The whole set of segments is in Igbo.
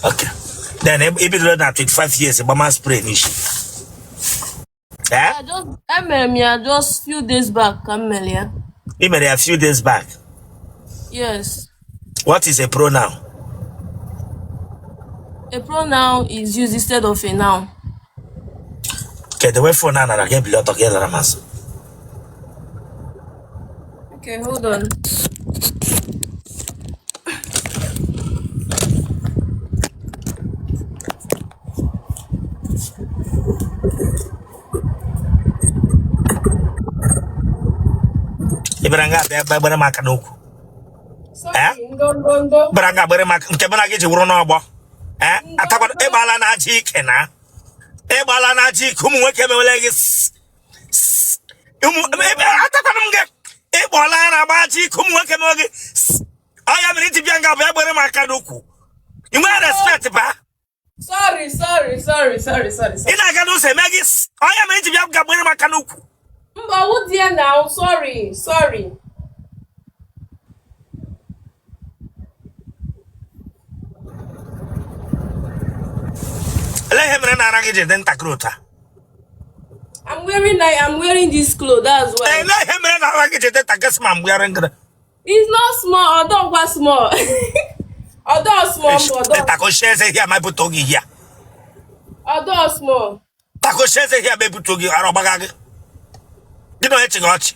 Okay, then ị bidoro na 25 years gbama spray n'isi? Eh? I just emere m ya just few days back ka m mere ya. Ị mere ya few days back? Yes. What is a pronoun? A pronoun is used instead of a noun. Kedu wee phone a nara gị ebili ọtọ ka ị lara masị? Okay, hold on. Ị bịara nga abịa gbere m aka n'ukwu. Sorry, ndo ndo ndo. Bịara nga gbere m aka nke mụ na gị ji wụrụ n'ọgbọ. Ee, atakwana ịgbala na aja ike na ịgbala na aja ike ụmụ nwoke emewele gị ụmụ atakwana m gị ịkpọla ara agba aja ike ụmụ nwoke emewe gị ọ ya mere i ji bịa nga bịa gbere m aka n'ukwu. Ị nwere respect ba? Sorry, sorry, sorry, sorry, sorry, Ị sorry. na-aga n'ụzọ eme gị ọ ya mere i ji bịa nga gbere m aka n'ukwu. Mba, wụ di ya now. Sorry, sorry. Olee ihe mere na ara gị ji dị ntakịrị otu a? I'm wearing this cloth, that's why. Olee ihe mere na ara gị ji dị ntakịrị sị ma mgbe ara ngịrị? It's not small, ọ dọkwa small. Ọ dọ small, mba, ọ dọ. Takoshi eze here ma ebuto gị here. Ọ dọ small. Takoshi eze here ma ebuto gị ara ọgbaga gị. Gị na onye chị gị ọchị.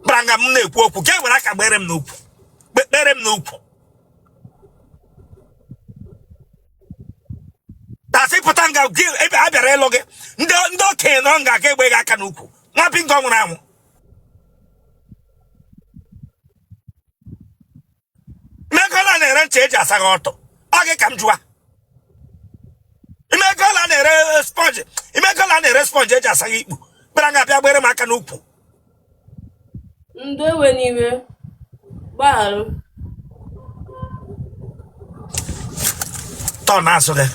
Bịara nga m na-ekwu okwu ka e were aka gbere m n'ukwu. Kpere m n'ukwu. Tasị pụta nga gị ebe a bịara ịlụ gị ndị ndị okenye nọ nga ka egbe gị aka n'ukwu. Nwa bingo nwụrụ anwụ. Imegola na-ere ncha eji asa gị ọtọ. Ọ gị ka m jụwa. Imegola na-ere sponge. Imegola na-ere sponge eji asa gị ikpu. Bịara nga bịa gbere m aka n'ukwu. Ndo ewena iwe. Gbagharụ. Tọọ n'azụ gị.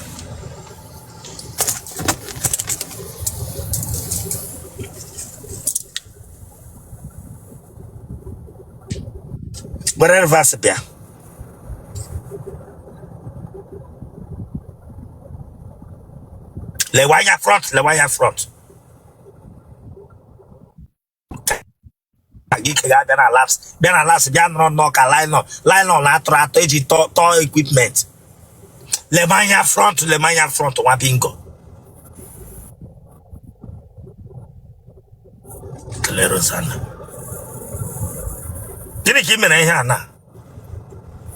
Were reverse bịa. Lewe anya front, lewe anya front. Ka gị ike ga-abịa na labs, bịa na labs, bịa nọrọ nnọọ ka nylon, nylon atụrụ atụ eji tọọ tọọ equipment. Lebe anya front, lebe anya front, nwa bingo. Kelee Rosanna. Gịnị ka ị mere ihe a na?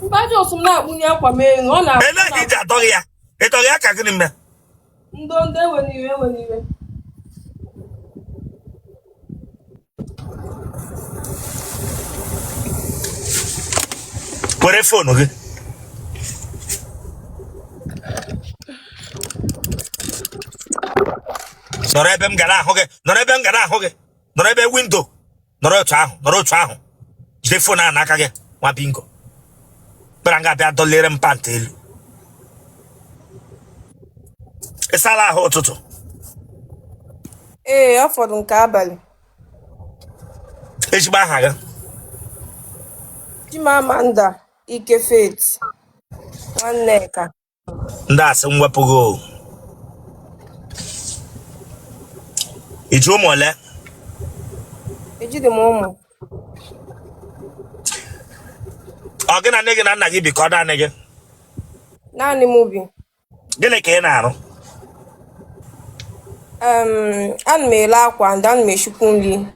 Mba, just m na-akpụnye akwa m elu. Ọ na Elee ka iji adọghị ya? Ị dọghị ya ka gịnị mee? Ndo ndo ewena iwe ewena iwe. Were phone gị. Nọrọ ebe m gara ahụ gị, nọrọ ebe m gara ahụ gị, nọrọ ebe window, nọrọ otu ahụ, nọrọ otu ahụ. Jide phone ahụ n'aka gị, nwa bingo. Bịara nga bịa dọlere m pant elu. Ị sala ahụ ụtụtụ? Ee, ọ fọdụ nke abalị. Ezigbo aha gị? Chimamanda Ike Faith Nwanneka. Ndị asị m wepụ gị o. I ji ụmụ ole? Ejidị m ụmụ. Ọ gị na nne gị na nna gị bi ka ọ naanị gị? Naanị m bi. Gịnị ka ị na-arụ? Ana m ele akwa and ana m eshikwu nri.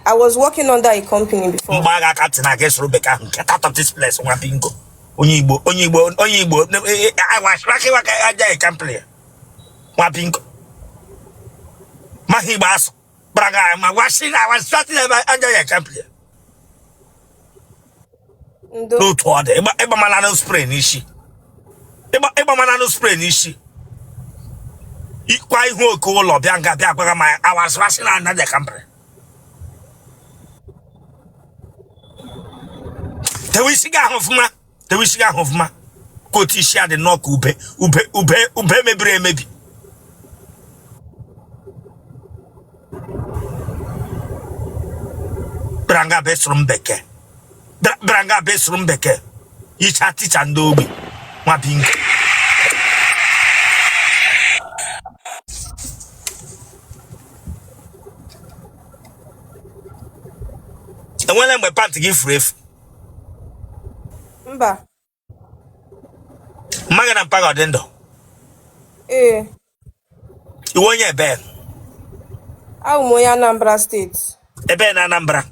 I was working under a company before. Mgbe agha aka ntị na aga esoro bekee ahụ, get out of this place, nwa bingo. Onye Igbo, onye Igbo, onye Igbo, awasịrị aja ekampli nwa bingo. Maghị Igbo asụ. Braga ma wasị awasịrị aja ekampli. Ndo. N'otu ọ dị, ịgbamana anụ spray n'isi. Ịgbamana anụ spray n'isi. Ịkwa ihu oke ụlọ bịa nga bịa gwaga ma awasịrị na anaghị ekampli. Tewe isi gị ahụ ọfụma, tewe isi gị ahụ ọfụma ka otu isi a dị nnọọ ka ube ube ube ube mebiri emebi. Bịara nga bịa sụrụ m bekee, bịara nga bịa sụrụ m bekee, yicha ticha ndị ogbi. Nwa bingo. Enwela mgbe pant gị furu efu? Mba. Mma gị na mpa gị ọ dị ndụ? Ee. Ị wụ onye ebe? Awụ m onye Anambra State. Ebe na Anambra?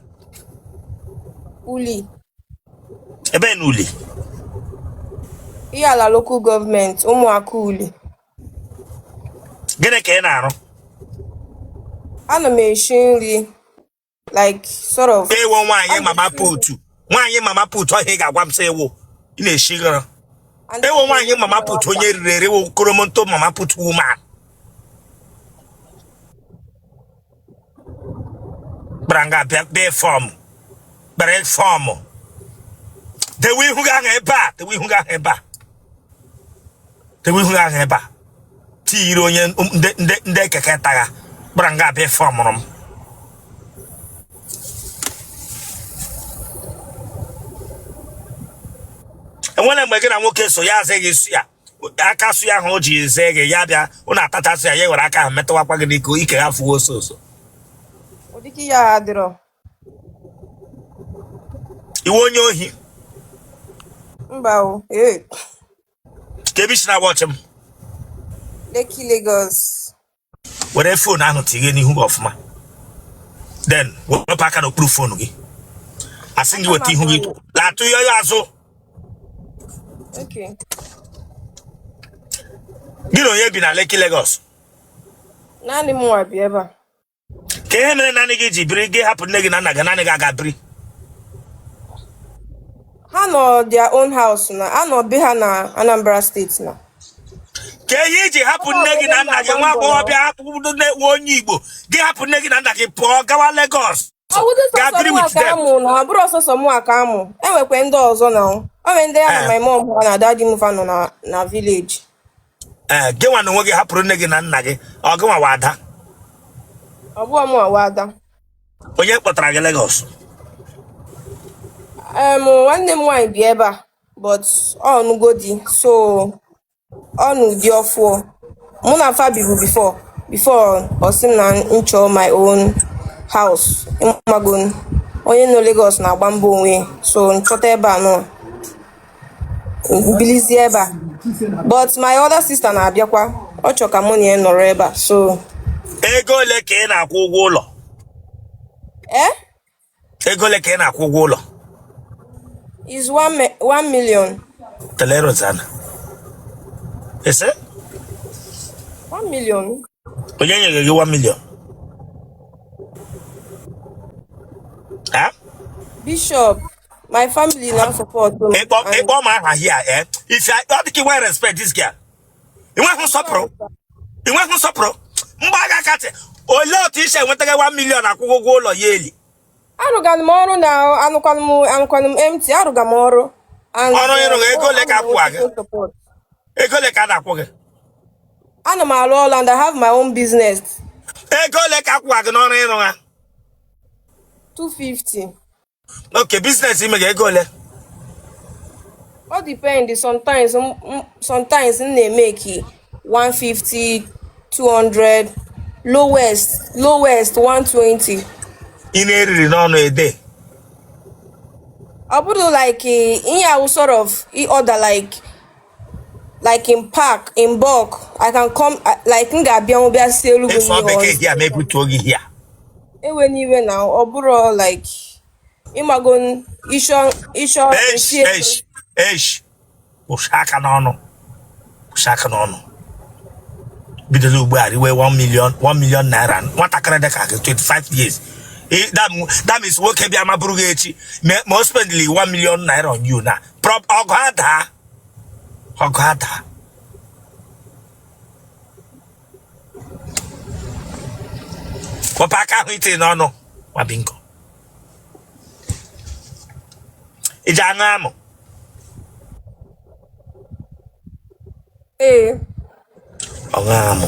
Uli. Ebe na Uli? Ihiala Local Government, Ụmụaka Uli. Gịnị ka ị na-arụ? Ana m eshi nri, like sort of. Ị wụ nwaanyị mama put, nwaanyị mama put ọhịa ị ga-agwa m sị ị wụ ị na-eshi gara. Ị wụ nwaanyị mama put onye riri eri wụ koromonto mama put woman. Gbara nga bịa bịa form gbara form dewe ihu gị ahụ ebe a, dewe ihu gị ahụ ebe a, dewe ihu gị ahụ ebe a tiyiri onye ndị keke tagha gbara nga bịa fọmụrụ m. Enwere mgbe gị na nwoke so ya aze gị suya, aka suya ahụ o ji eze gị ya bịa ụnụ atacha suya ya were aka ahụ metụwakwa gị n'iko ike ha fuo oso oso? Ụdịka ihe a adịrọ. Ị wụ onye ohi? Mba o. Ee. Ka ebe i si na-awatch m? Lekki, Lagos. Were phone ahụ tinye n'ihu gị ọfụma, then wepụ aka n'okpuru phone gị. Asị gị weta ihu gị latụ ya ya azụ. Okay. Gị na onye bi na Lekki, Lagos? Naanị m nwa bi ebe a. Ka ihe mere naanị gị ji biri, gị hapụ nne gị na nna gị, naanị gị aga biri? Ha nọ their own house na anọ be ha na Anambra State na. Ka ihe iji hapụ nne gị na nna gị, nwa agbọghọbịa, hapụ nne onye Igbo gị, hapụ nne gị na nna gị pụọ gawa Lagos gaa biri with them? Na ọ bụrọ sọsọ mụ ka amụ, enwekwa ndị ọzọ na o nwere ndị ya na my mom ha na daddy m fa nọ na village. Ee, gị nwa na onwe gị hapụrụ nne gị na nna gị, ọ gị nwa wụ ada? Ọ bụghị mụ wụ ada. Onye kpọtara gị Lagos? Nwanne m nwaanyị bi ebe a, but ọ nụgo di, so ọ nụ di ọfụọ. Mụ na fa bibu before before ọ sị m na m chọọ my own house. Ịmago onye nọ Lagos na-agba mbọ onwe, so m chọta ebe a nọ bilizie ebe a, but my other sister na-abịakwa, ọ chọ ka mụ na ya nọrọ ebe a, so. Ego ole ka ị na-akwụ ụgwọ ụlọ? Eh? Ego ole ka ị na-akwụ ụgwọ ụlọ? Is 1 million. Tele Rosanna. Ese? 1 million. Onye nyere gị 1 million? Ha? Bishop, my family na support m. Ịkpọ ịkpọ m aha here, eh? If I ọ dị ka i respect this girl. I nweghị nsọpụrụ. I nweghị nsọpụrụ. Mgbe a ga-akatị, olee otu i si enweta gị 1 million akwụ ụgwọ ụlọ ya eli? Arụganụ m ọrụ na anụkwanụ m empty, arụga m ọrụ. And Ọrụ ịrụga, ego ole ka ana m akwụ gị? enweta support. Ego ole ka a na-akwụ gị? Ana m arụ ọrụ and I have my own business. Ego ole ka akwụ gị n'ọrụ ịrụ ha? 250. Okay, business ime gị ego ole? Ọ depend, sometimes sometimes m na-emeki 150, 200, lowest 120. Ị na-eriri n'ọnụ ede? Ọ bụrụ like ihe ahụ sort of i order like in pack, in bulk, I can come like m ga-abịa bịa sie elu gị Ịsụọ nri bekee or gị a ma ebutuo gị hia. Ewe n'iwe na ọ bụrụ like ịmago ịchọ ịchọ Esh, nsie. esh, esh. Kwụsị aka n'ọnụ. Kwụsị aka n'ọnụ. Bidola ugbu a riwe 1 million, 1 million naira. Nwatakịrị dị ka gị, 25 years. That means nwoke bịa ma bụrụ gị echi ma o spendili 1 million naira on you na prop ọgụ adaa. Ọgụ adaa. Wepụ aka ahụ itinye n'ọnụ, nwa bingo. Iji aṅụ amụ? Ee. Ọṅụ amụ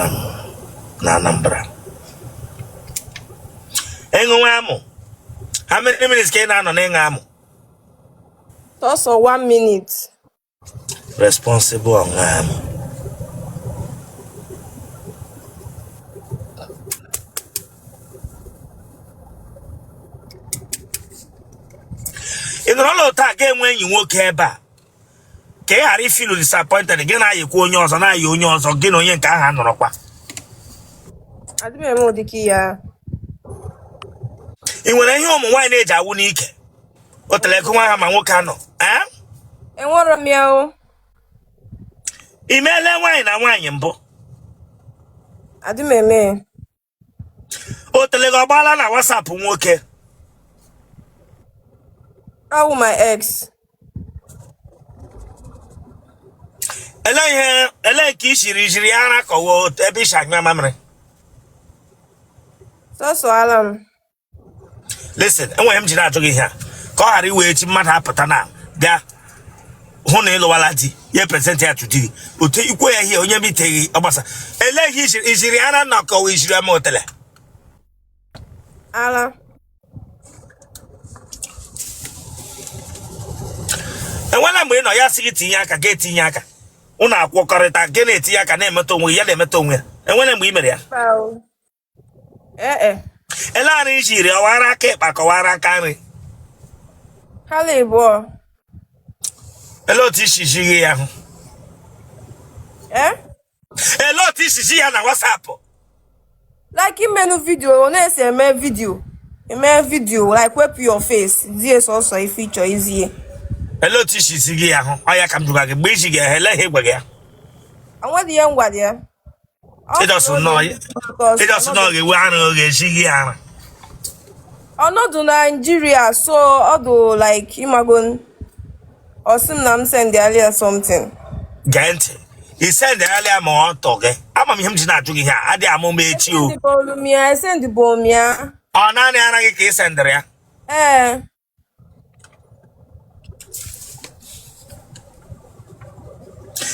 one na Anambra. Ịṅụnwa amụ, how many minutes ka ị na-anọ n'ịṅụ amụ? Sọsọ 1 minute. Responsible onwe m. Ị nọrọla otu a ga-enwe enyi nwoke ebe a ka ị ghara ifeelu disappointed, gị na-ayịkwa onye ọzọ, na-ayị onye ọzọ, gị na onye nke ahụ anọrọkwa. Adị m eme ụdịka ya. Ị nwere ihe ụmụ nwaanyị na-eji awụ n'ike otele ego nwa ha ma nwoke anọ? Enwerọ m ya o. Ị meela nwaanyị na nwaanyị mbụ? Adị m eme. Otele gị ọ gbaala na WhatsApp nwoke? Ọ wụ my ex. Ele ihe ele ka i siri jiri ara kọwa ebe i si anyụ mamịrị? Sọsọ ala m. Listen, enweghị m ji na-ajụ gị ihe a ka ọ ghara iwe echi mmadụ apụta na bịa hụ na ị lụwala di ya present ya to di gị otu ikwe ya ihe onye miteghị ọgbasa. Ele ihe i jiri ara na kọwa i jiri ama otele? Ala. Enwela mgbe ị nọ ya sị gị tinye aka, gị etinye aka, ụnụ akwọkọrịta, gị na-etinye aka na-emetụ onwe ya, na-emetụ onwe ya? Enwela mgbe ị mere ya? Mba o. Ee e. Ele ara i jiri, ọ wụ ara aka ịkpa ka ọ wụ ara aka nri? Ha na-ebuọ. Ele otu i si jighi ya hụ? Ee? Ele otu i si ji ya na WhatsApp? Like imenu video, ọ na-esi eme video. Eme video, like wepụ your face, zie sọsọ ife ị chọ izie. Ele otu i si zighi ya hụ? Ọ ya ka m jụga gị, mgbe i ji gị ele ihe ị gwa gị ya? Enweghị ihe m gwara ya. Ị just nọ ga-ewe ara ọ ga-esi gị ara. Ọ nọdụ Nigeria, so ọ dụ like ịmago ọ sị m na m sendịalị ya something. Gee ntị, ị sendịalị ya ma ọ tọ gị. Ama m ihe m ji na-ajụ gị ihe a, adịghị ama m echi o. Esendịbolu m ya, esendịbo m ya. Ọ naanị ara gị ka ị sendịrị ya? Ee.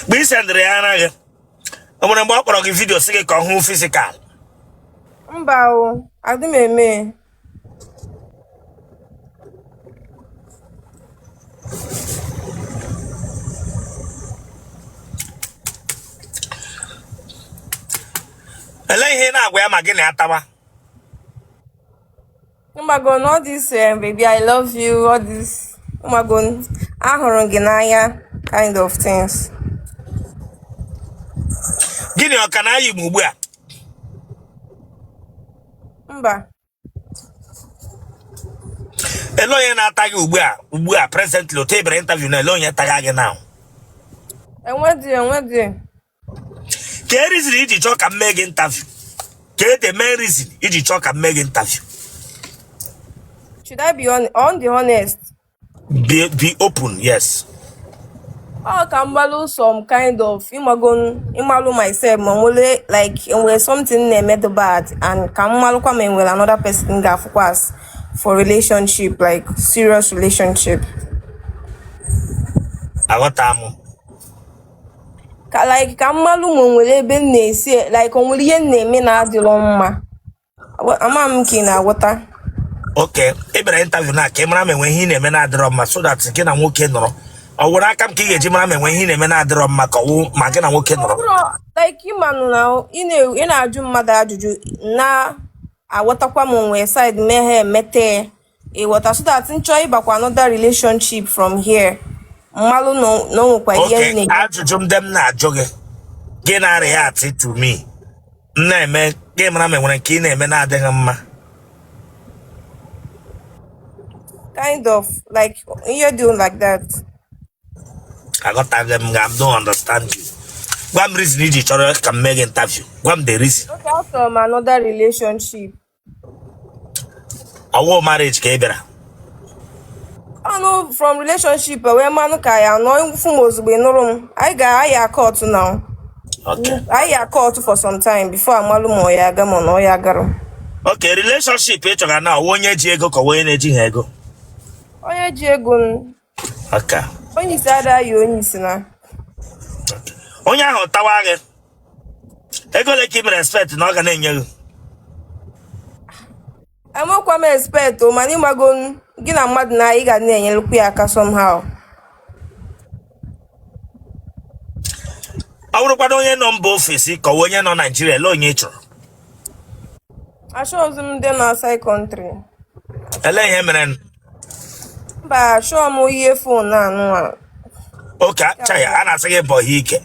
Mgbe ị sendịrị ya ara gị, o nwere mgbe ọ kpọrọ gị video sị gị ka ọ hụ physical? Mba o, adị m eme. Elee ihe ị na-agwa ya ma gị na ya tawa? Ịmago all this baby I love you, all this ịmago ahụrụ m gị n'anya kind of things. Gịnị ọ ka na-ayị m ugbu a? Mba. Ele onye na-ata gị ugbu a, ugbu a presently, otu ị bịara interview na ele onye taga gị now? Enwedị, enwedị. Kee reason i ji chọọ ka m mee gị interview? Kee the main reason i ji chọọ ka m mee gị interview? Should I be on the honest? Be open, yes. Ọ ka m gbalụ some kind of ịmago ịmalụ myself ma nwere like enwere something na-eme the bad and ka m malụkwa ma enwere another person ga-afụkwa as for relationship, like serious relationship. Aghọta m. Ka like ka m malụ ma o nwere ebe m na-esi like o nwere ihe m na-eme na-adịrọ mma. Ama m ka ị na-aghọta. Okay, ị bịara interview na ka ị mara ma enwe ihe ị na-eme na-adịrọ mma so that gị na nwoke nọrọ. Ọ wụrụ aka m ka ị ga-eji mara ma enwe ihe ị na-eme na-adịrọ mma ka ọ wụ ma gị na nwoke Ọ nọrọ? bụrụ like ịmanụ na ị na-ajụ mmadụ ajụjụ na-aghọtakwa m onwe side mee ha emete ịghọta so that m chọọ ịbakwa another relationship from here mmalụ na o nwekwa ihe Okay, m na ajụjụ m dem na-ajụ gị, gị na-react to me m na-eme gị mara ma enwere nke ị na-eme na-adịghị mma. Kind of like ihe dị like that. Aghọtaghị m, I don't understand you. Gwa m reason i ji chọrọ ka m mee gị interview. Gwa m the reason. Okay, achọrọ m another relationship. Ọ wụ marriage ka ị bịara? Ọnụ from relationship wee manụ ka ya nọ fụ m ozugbo ị nụrụ m anyị ga-aya akọtụ na Okay. anyị akọtụ for some time before amalụ ma ọ ya aga ma na ọ ya agarụ. Okay, relationship ị chọga na ọ wụ onye ji ego ka ọ wụ onye na-ejighị ego? Onye ji ego. Okay. Onye isi ada ya onye isi na. Onye ahụ tawa gị, ego ole ka ị mere expect na ọ ga na-enye gị? Enwekwa m expect o, mana ịmago gị na mmadụ na ị ga na-enyelukwu ya aka somehow. Ọ bụrụkwana onye nọ mba ofesi ka ọ wụ onye nọ Naijiria, ele onye ị chọrọ? Achọghịzi m ndị nọ outside country. Ele ihe mere? Mba, achọghị m ihe phone anụ a. Okay, chaya a na-asị gị bọọ ike.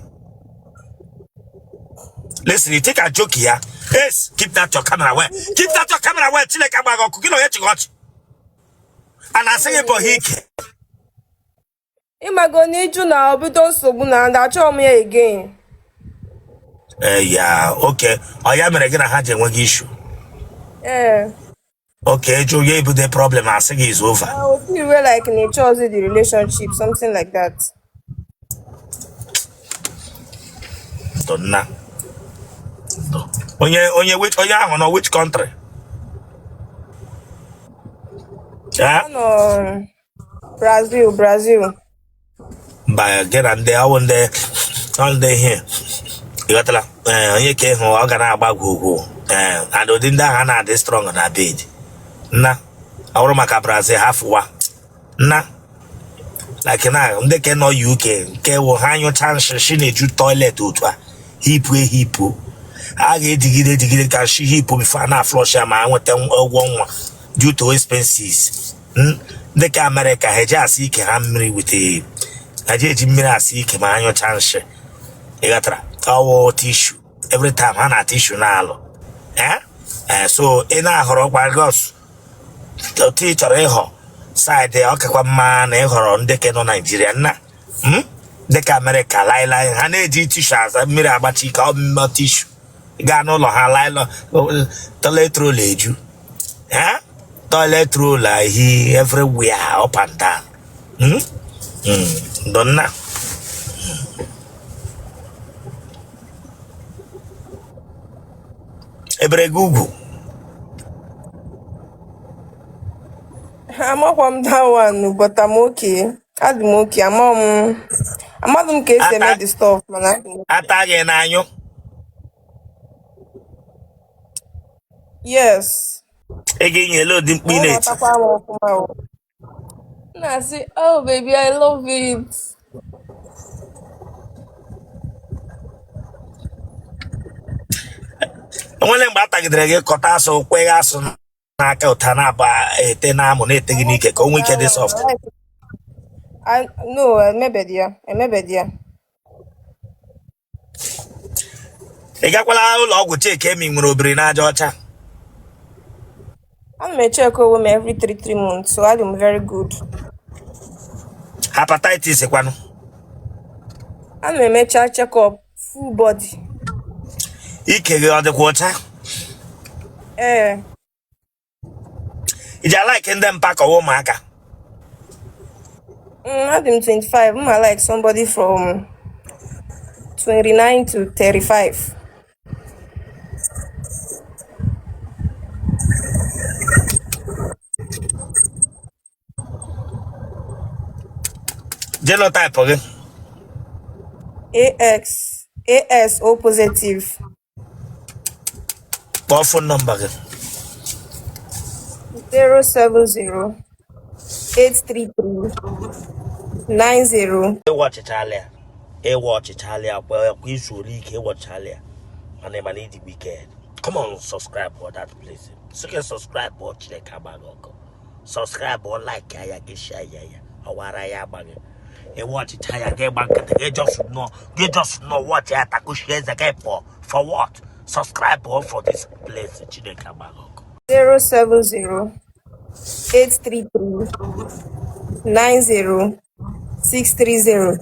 Listen, you take a joke here. Yes, keep that your camera well. Keep that your camera well. Chineke agba gị ọkụ, gị na onye chịrị ọchị. A na-asị gị bọọ ike. Ịmago na ịjụ na obido nsogbu na ndị achọghị m ya again. Ee, ya, okay. Ọ ya mere gị na ha ji enwe gị issue. Ee. Okay, jụ ya ebute problem, asị gị is over. I will feel well like na ịchọghịzi the relationship, something like that. Ndo nna. Ndo. Onye onye which onye ahụ nọ which country? Ọ nọ Brazil, Brazil. Mba, gị na ndị awụ ndị ọ ndị ihe ịghọtala. Ee, onye ka ịhụ ọ ga na-agba gwogwo. Ee, and ụdị ndị ahụ a na-adị strong na bed nna. Ọ bụrụ maka Brazil, ha fụwa nna like na ndị ke nọ UK nke wụ ha nyụcha nshị, nshị na-eju toilet otu a, hipụ ehipụ, a ga-edigide edigide ka nshị hipụ before a na-aflush ya ma ha nweta ụgwọ nwa due to expenses. Ndị ka Amerịka, ha eji asa ike ha mmiri wite, ha eji eji mmiri asa ike ma ha nyụcha nshị, ịghọtara? Ọwụ tissue every time, ha na tissue na-alụ. Eh, so ị na-ahọrọ kwa gọs otu ị chọrọ ịhọ side, ọ kakwa mma na ịhọrọ ndị ke nọ Naijiria nna. Ndị ka Amerịka laịlaị, ha na-eji tissue aza mmiri agbachi ike, ọ mma tissue gaa n'ụlọ ha laịlọ, toilet roll eju ha, toilet roll ahi everywhere, up and down. Ndo nna. Ebere gị ugwu? Amakwa m that one, but I'm okay. Adị m okay. Ama m, amadụ m ka esi eme Ata the stuff, mana adị m okay. Ata gị n'anyụ? Yes. Ị ga-enye ele ụdị mkpu ị Ọ na-eti? na-atakwa m ọfụma o. M na-asị, "Oh baby, I love it." Enwele mgbe a tagidere gị kọta asụ kweghe asụ n'aka ụta na-aba ete na amụ na-ete gị n'ike ka o nwee ike dị soft? I no, emebedi ya, emebedi ya. Ị gakwala ụlọ ọgwụ check ma ị nwere obiri n'aja ọcha? Ana m echeck onwe m every 3 months, so adị m very good. Hepatitis kwanụ? Ana m emecha check up full body. Ike gị ọ dịkwa ọcha? Ee. Ị ji alike ndị mpa ka ọ wụ ụmụaka? Adị m 25. M like somebody from 29 to 35. Genotype gị? AX AS O positive. Kpọọ phone number gị. 070 833 90. Ịwatchichala ya, ịwatchichala ya kwa kwa izuola ike, ịwatchichala ya, mana ị mana ịdị wicked. Come on, subscribe for that place. Sị gị subscribe ọ, Chineke agba gị ọkụ. Subscribe ọ, like ya, gị share ya, ya ọwara ya agba gị. Ịwatchicha ya, gị gba nkịtị, gị just nọ, gị just nọ watch ya, takushie eze gị pụọ. For what? Subscribe ọ for this place. Chineke agba gị ọkụ. 070 833 90 630.